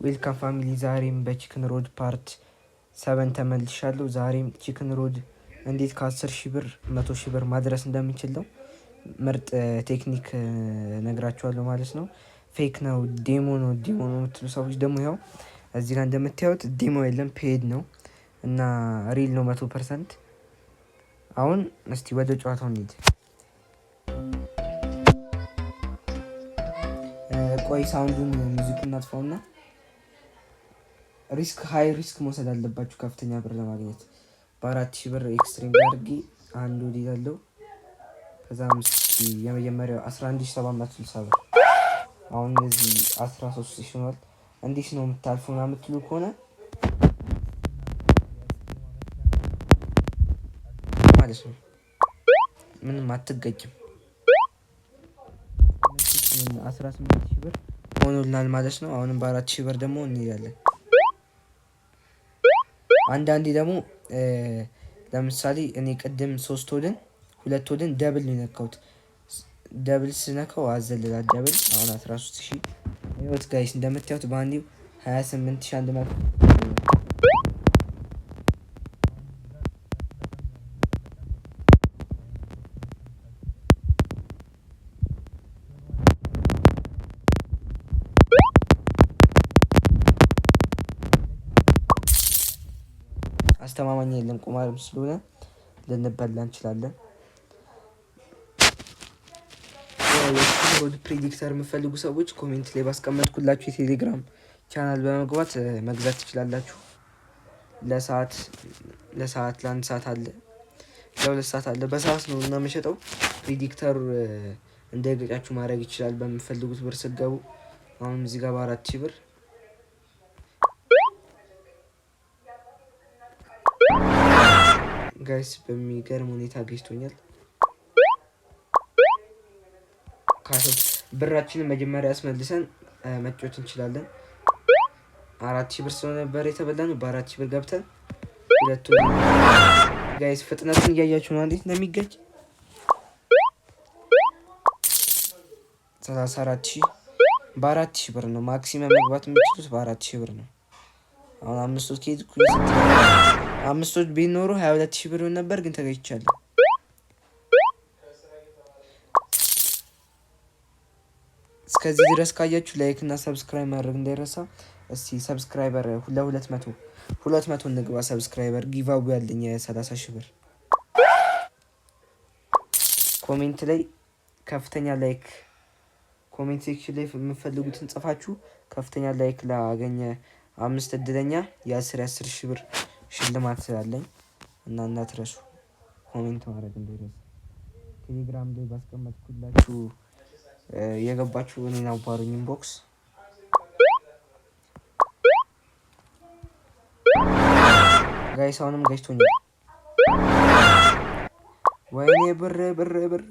Welcome family፣ ዛሬም በ Chicken Road part 7 ተመልሻለሁ። ዛሬም Chicken Road እንዴት ከ10 ሺህ ብር 100 ሺህ ብር ማድረስ እንደምንችል ነው ምርጥ ቴክኒክ ነግራችኋለሁ ማለት ነው። Fake ነው፣ demo ነው፣ demo ነው የምትሉ ሰዎች ደግሞ ያው እዚህ ጋር እንደምታዩት demo የለም፣ paid ነው እና real ነው 100%። አሁን እስቲ ወደ ጨዋታው እንሂድ። ቆይ sound ኡን music እናጥፋውና risk high risk መውሰድ አለባችሁ ከፍተኛ ብር ለማግኘት። በ4,000 ብር extreme አድርጌ አንድ ወዲህ ያለው ከዛ አምስት የመጀመሪያው 11,760 ብር፣ አሁን እነዚህ 13,000 ሆኗል። እንዴት ነው የምታልፈው ምናምን የምትሉ ከሆነ ማለት ነው ምንም አትገጭም። 18,000 ብር ሆኖልናል ማለት ነው። አሁንም በ4,000 ብር ደግሞ እንሄዳለን። አንዳንዴ ደግሞ ለምሳሌ እኔ ቅድም ሶስት odd ን ሁለት odd ን double ነው የነካሁት። Double ስነካው አዘልላል double። አሁን 13,000 ህይወት guys፣ እንደምታዩት በአንዴው 28,100። አስተማማኝ የለም፣ ቁማርም ስለሆነ ልንበላ እንችላለን። Odd predictor የምፈልጉ ሰዎች comment ላይ ባስቀመጥኩላችሁ የቴሌግራም ቻናል በመግባት መግዛት ትችላላችሁ። ለሰዓት ለሰዓት ለአንድ ሰዓት አለ፣ ለ2 ሰዓት አለ። በሰዓት ነው እና የምሸጠው። Predictor እንዳይገጫችሁ ማድረግ ይችላል በምፈልጉት ብር ስገቡ። አሁን እዚህ ጋር በ4,000 ብር guys በሚገርም ሁኔታ ገጭቶኛል። ካሸ ብራችንን መጀመሪያ አስመልሰን መጫወት እንችላለን። 4,000 ብር ስለነበር የተበላነው በ4,000 ብር ገብተን ሁለቱ guys ፍጥነቱን እያያችሁ ነው እንዴት እንደሚገጭ። 34,000። በ4,000 ብር ነው maximum መግባት የምችሉት፣ በ4,000 ብር ነው። አሁን አምስቶች ከሄድኩ አምስቶች ቢኖሩ 22,000 ብር ነበር፣ ግን ተገኝቻለሁ። እስከዚህ ድረስ ካያችሁ like እና subscribe ማድረግ እንዳይረሳ። እስቲ subscriber ለ200 200 እንግባ። Subscriber giveaway ያለኝ የ30,000 ብር። Comment ላይ ከፍተኛ like፣ comment section ላይ የምፈልጉትን ጽፋችሁ ከፍተኛ like ላገኘ አምስት እድለኛ የአስር የአስር ሺህ ብር ሽልማት ስላለኝ እና እንዳትረሱ፣ comment ማድረግ እንዳይረሳ። ቴሌግራም ላይ ባስቀመጥኩላችሁ የገባችሁ እኔን አዋሩኝ inbox። Guys፣ አሁንም ገጭቶኛል። ወይኔ ብር ብር ብር፣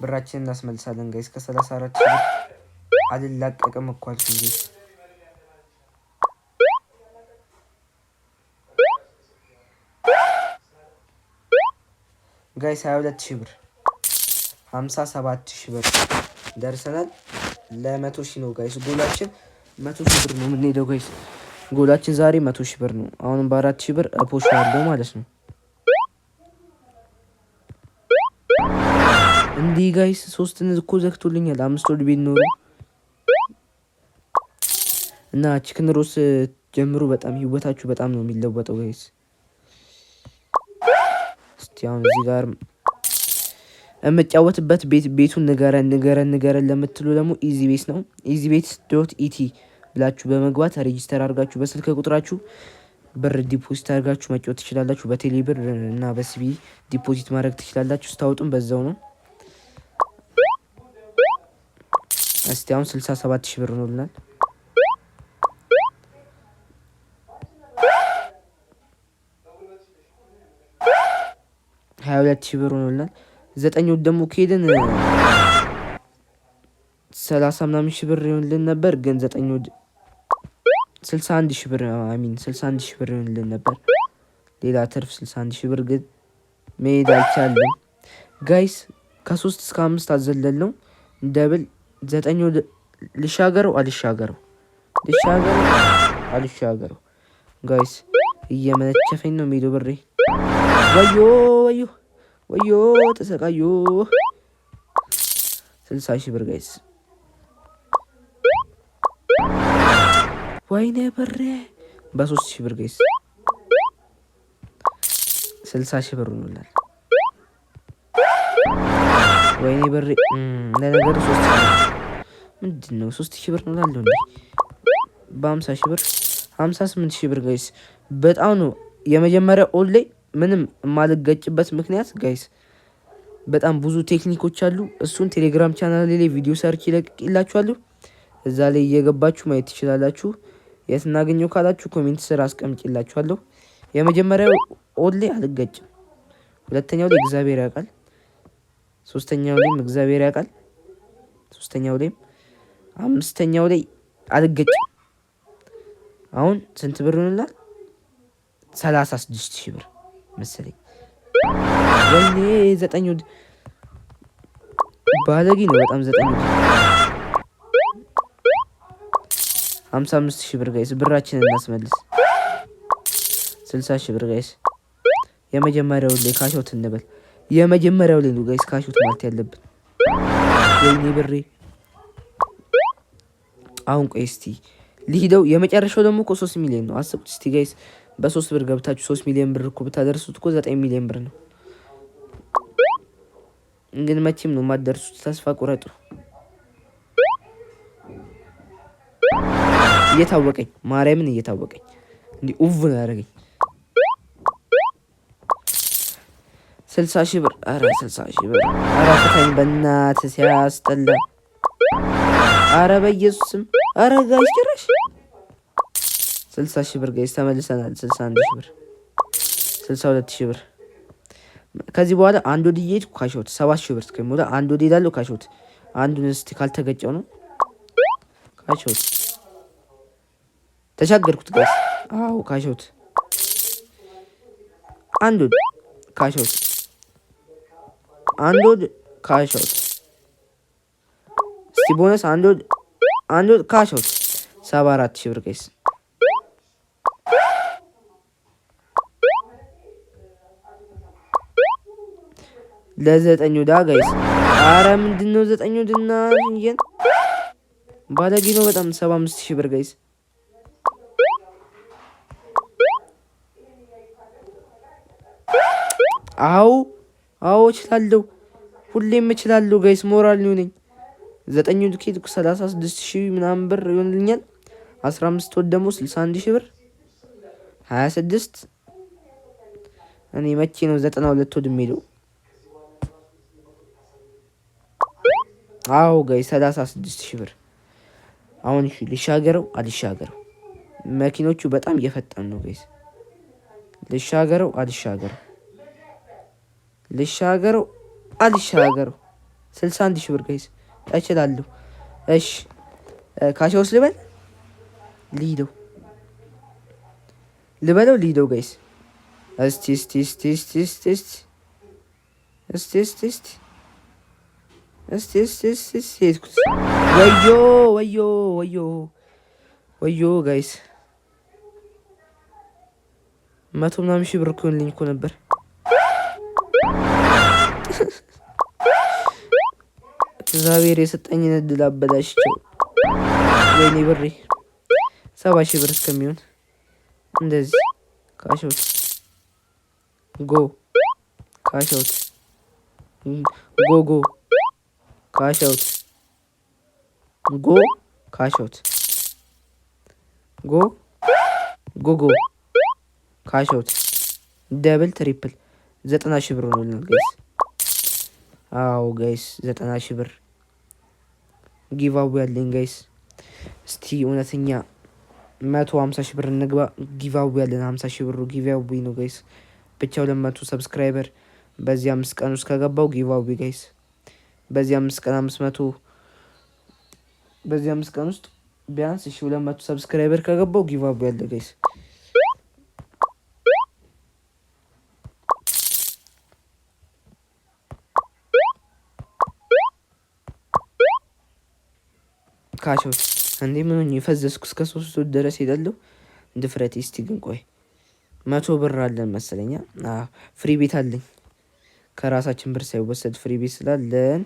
ብራችንን እናስመልሳለን guys። ከ34,000 ብር አልላቀቅም እኮ አልኩኝ guys። Guys፣ 22,000 ብር፣ 57,000 ብር ደርሰናል። ለ100,000 ነው guys goal ኣችን፣ 100,000 ብር ነው የምንሄደው guys። ጎላችን ዛሬ 100,000 ብር ነው። አሁንም በ4,000 ብር እፖሽ አለው ማለት ነው። እንዲህ guys ሶስትን እኮ ዘግቶልኛል። አምስት odd ቤት ኖሩ እና Chicken Road ጀምሩ። በጣም ህይወታችሁ በጣም ነው የሚለወጠው guys። እስቲ አሁን እዚህ ጋር የምጫወትበት ቤት ቤቱን ንገረን ንገረን ንገረን ለምትሉ ደግሞ Easy Bet ነው። easybet.et ብላችሁ በመግባት register አድርጋችሁ በስልክ ቁጥራችሁ ብር deposit አድርጋችሁ መጫወት ትችላላችሁ። በቴሌ ብር እና በ CBE deposit ማድረግ ትችላላችሁ። ስታወጡም በዛው ነው። እስቲ አሁን 67,000 ብር ሆኖልናል። 22,000 ብር ሆኖልናል። ዘጠኝ ደግሞ ከሄድን ሰላሳ ምናምን ሺህ ብር ይሆንልን ነበር። ግን ዘጠኝ odd 61,000 ብር፣ I mean 61,000 ብር ይሆንልን ነበር። ሌላ ትርፍ 61,000 ብር፣ ግን መሄድ አልቻለም guys። ከሶስት እስከ አምስት አዘለል ነው double። ዘጠኝ odd ልሻገረው አልሻገረው? ልሻገረው አልሻገረው guys እየመነቸፈኝ ነው የሚሄደው ብሬ። ወዮ ወዮ ወዮ ተሰቃዮ። 60,000 ብር guys። ወይኔ ብሬ በ3,000 ብር guys። 60,000 ብር ሆኖላል። ወይኔ ብሬ። ለነገሩ 3,000 ብር ምንድን ነው? 3,000 ብር ነው ላለው እንዴ? በ50,000 ብር 58,000 ብር guys። በጣም ነው የመጀመሪያ odd ላይ ምንም የማልገጭበት ምክንያት guys፣ በጣም ብዙ ቴክኒኮች አሉ። እሱን ቴሌግራም ቻናል ላይ ቪዲዮ ሰርቼ እለቅላችኋለሁ። እዛ ላይ እየገባችሁ ማየት ትችላላችሁ። የት እናገኘው ካላችሁ comment ስር አስቀምጭላችኋለሁ። የመጀመሪያው odd ላይ አልገጭም። ሁለተኛው ላይ እግዚአብሔር ያውቃል። ሶስተኛው ላይም እግዚአብሔር ያውቃል። ሶስተኛው ላይም አምስተኛው ላይ አልገጭም። አሁን ስንት ብር ይሆንላል? 36,000 ብር መሰለኝ። ወይኔ ዘጠኝ odd ባለጌ ነው በጣም ዘጠኝ odd። 55,000 ብር guys፣ ብራችንን እናስመልስ። 60,000 ብር guys። የመጀመሪያው ላይ cash out እንበል። የመጀመሪያው ላይ ነው guys cash out ማለት ያለብን። ወይኔ ብሬ። አሁን ቆይ እስቲ ሊሂደው። የመጨረሻው ደግሞ እኮ 3 ሚሊዮን ነው። አስቡት እስቲ guys፣ በ3 ብር ገብታችሁ 3 ሚሊዮን ብር እኮ ብታደርሱት እኮ 9 ሚሊዮን ብር ነው። ግን መቼም ነው የማትደርሱት። ተስፋ ቁረጡ። እየታወቀኝ ማርያምን እየታወቀኝ እንዲህ ኡቭ ነው ያደረገኝ። 60,000 ብር፣ ኧረ 60,000 ብር፣ ኧረ ፍታኝ በእናትህ ሲያስጠላ። ኧረ በኢየሱስም ኧረ guys ጭራሽ 60,000 ብር guys ተመልሰናል። 61,000 ብር፣ 62,000 ብር። ከዚህ በኋላ አንድ odd እየሄድኩ cash out 7,000 ብር እስከሚሞላ አንድ odd እሄዳለሁ። Cash out አንዱን እስቲ ካልተገጨው ነው cash out። ተሻገርኩት guys። አዎ cash out አንድ odd cash out አንድ odd cash out። እስቲ ቦነስ አንድ odd አንድ odd cash out 74,000 ብር guys። ለዘጠኝ odd ኣ guys። አረ ምንድነው ዘጠኝ odd ና ይየን ባለጌ ነው በጣም። 75,000 ብር guys። አዎ አዎ እችላለሁ፣ ሁሌም እችላለሁ guys። ሞራል ነው ነኝ። ዘጠኝ odd ከሄድኩ 36,000 ምናምን ብር ይሆንልኛል። 15 odd ደግሞ 61,000 ብር 26። እኔ መቼ ነው 92 odd የሚሄደው? አዎ guys 36,000 ብር። አሁን እሺ ልሻገረው አልሻገረው? መኪኖቹ በጣም እየፈጠኑ ነው guys። ልሻገረው አልሻገረው? ልሻገረው አልሻገረው? 61,000 ብር guys እችላለሁ። እሺ cash out ልበል ሊደው ልበለው ሊደው guys። እስቲ እስቲ እስቲ እስቲ እስቲ እስቲ እስቲ እስቲ እስቲ እስቲ እስቲ እስቲ እስቲ ሄድኩት። ወዮ ወዮ ወዮ ወዮ guys መቶ ምናምን ሺህ ብር እኮ ይሆንልኝ እኮ ነበር። እግዚአብሔር የሰጠኝን እድል አበላሽቸው። ወይኔ ብሬ 70,000 ብር እስከሚሆን እንደዚህ cash out go cash out go go cash out go cash out go go go cash out double triple 90,000 ብር ሆኖልናል guys። አዎ guys 90,000 ብር giveaway ያለኝ guys። እስቲ እውነተኛ 150,000 ብር እንግባ። Giveaway ያለን 50,000 ብሩ giveaway ነው guys። ብቻ 200 subscriber በዚህ 5 ቀን ውስጥ ከገባው giveaway guys። በዚህ 5 ቀን 500 በዚህ 5 ቀን ውስጥ ቢያንስ እሺ 200 subscriber ከገባው giveaway ያለ guys። Cash out እንዴ ምን ሆኜ ፈዘዝኩ። እስከ 3 ድረስ ሄዳለሁ። ድፍረቴ። እስቲ ግን ቆይ 100 ብር አለን መሰለኛ። Free bet አለኝ፣ ከራሳችን ብር ሳይወሰድ free bet ስላለን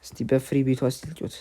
እስቲ በ free bet ቷ ስልጮት።